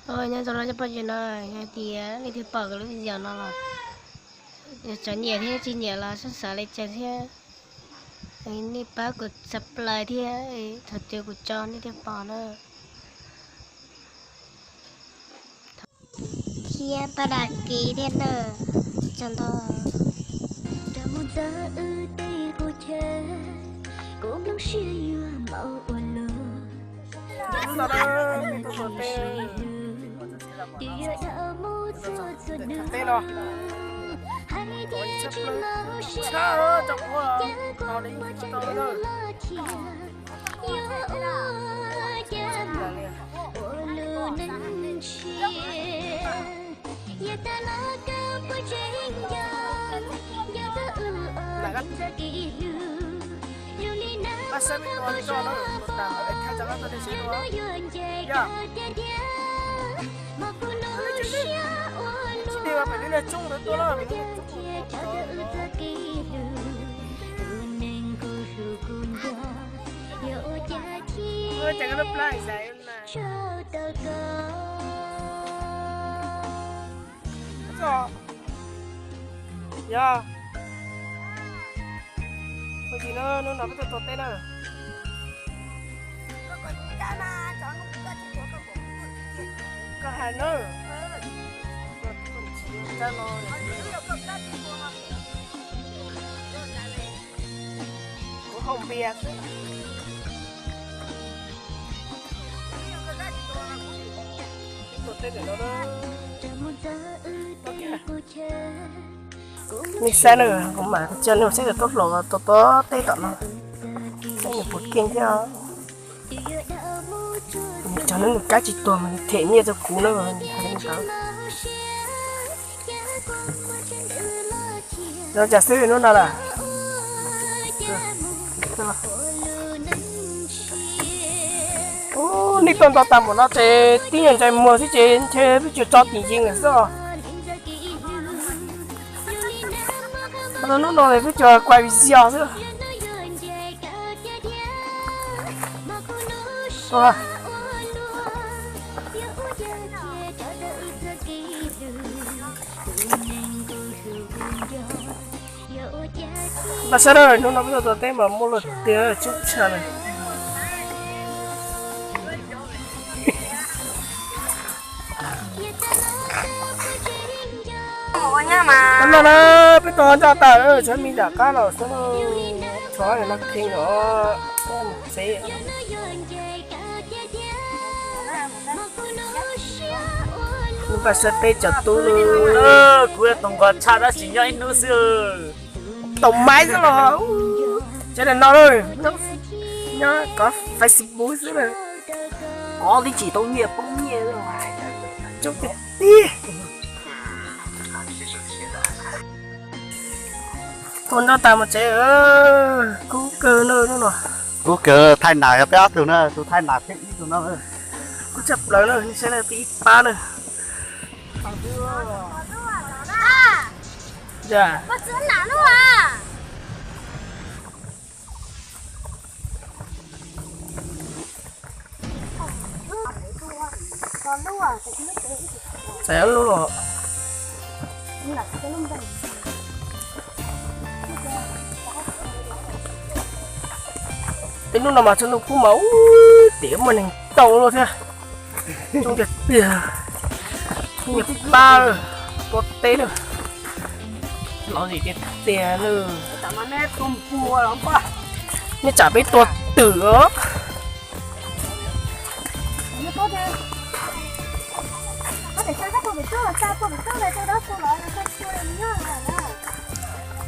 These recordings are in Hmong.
Nyob zoo no cov phooj ywg, no hais tias nej twb pom kuv lub video no los, txawm nyiam thiab tsis nyiam los xav xav li cas thiab, nej pab kuv subscribe thiab, thaum twg kuv tso nej thiaj pom na. Thiab pab đăng ký thiab na, tsaug ntau. Teb no, tshaj tau li tau na. Pab saib peb tua li tso na, tas ib thaj tsam qab tuaj nej saib dua. Yog tsis tig mas pem lub niag tsoob ntawd tuaj na, pem lub niag tsoob ntawd tuaj. Ua cas koj lub plab xaiv na? Yog, ua tsis no, hnub no peb tuaj tua teb na. Koj hais na. Kuv haus npias xwb. Nej saib na, kuv mam coj nej saib cov tub hluas tua tua teb tom no, saib nws puas keej thiab. Nws cov nws kab tsis tuag mas nws them nyiaj rau kuv na, hais li ntawd. Zoo cas xwb hnub no lawm. Ub, nej tuaj nto tas npaum no ces tib nyuag ntsais muag xwb ces ntshe peb tsuas tso tim yees lawm xwb os. Hnub no peb tsuas kuaj video xwb. Pab saib na, hnub no peb tuaj tua teb mas muaj luaj tiag, tsoob tshaj li. Hnub no na, peb tuaj nto tas, tshuav me nram qab los xwb, tshuav no kheej os, tsev. Npaj saib peb cov tub, kuv tus nqos tshaj tab sis nyob ib hnub xwb. Tau maiv xwb los, tsev daim no, nyob kov Facebook xwb na. Kov twb tsis tau nyiaj poob nyiaj. Coob tiag tiag. Tuaj nto tas mus tsev, kub kawg na hnub no. Kub kawg, thaij nas yog peb ob tug na, tus thaij nas peb ib tug no. Kub tshaj plaws na, saib na peb ib pab na. Txais ob lub los. Tej hnub no mas txog ntuj kub mas ub, tias muaj neeg tau luaj thiab. Coob tiag tiag. Nyiam pab tua teb na. Lom zem tiag tiag na. Nej tsam peb tua twm os.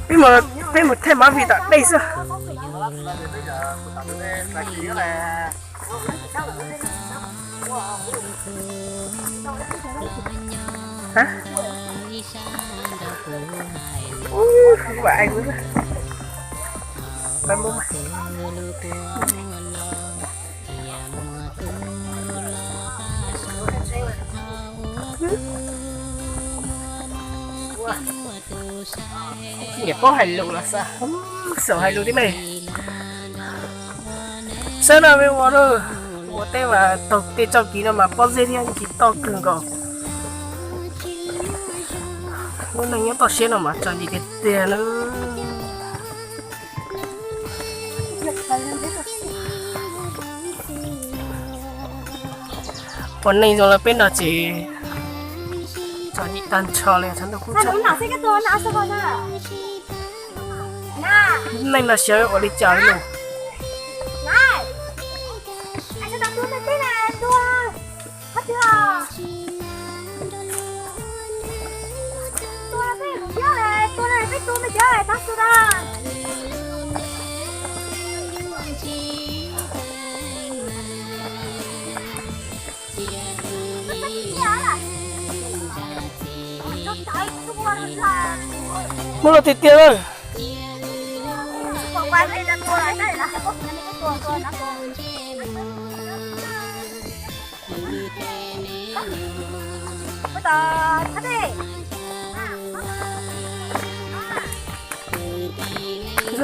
Peb mus, peb mus thaij mab vim tom dej xwb. Niam paub hais lus los xav, xav hais lus thiab ne. Saib no me ua, ua Teb mas taug tej txoj kev no mas pob zeb thiab tsis toj kawg nkaus. Lub neej nyob toj siab no mas txom nyem tiag tiag na. Ua neej zoo li peb no ces txom nyem tag nrho li. Neej no xyov ua li cas li. Muaj loj tiag tiag lawm.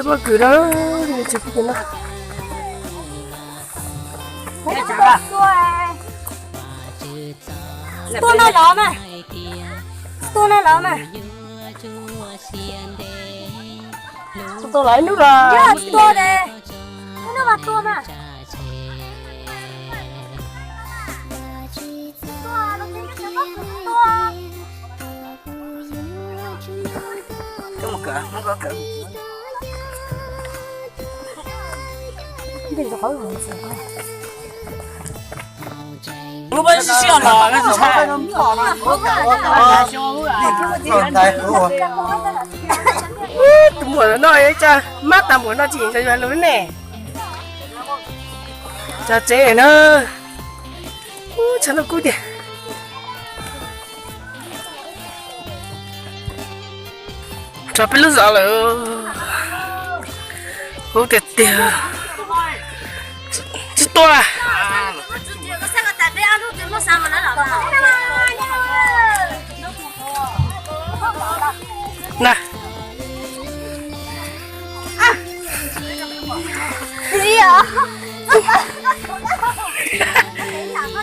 Pob kws na, tsis pub no. Tua no los mas. Tua no los mas. Tua los ib hnub los. Tua de. Ib hnub mas tua mas. Lub pab sib sib os los ntshai. Tus muam no cas mab tas npaum no tsis nco yog lus ne. Txog tsev na. Tshav ntuj kub tiag. Rau peb lub zos lawm. Kub tiag tiag. Tsis tua. Na.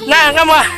Na, nkaj muag.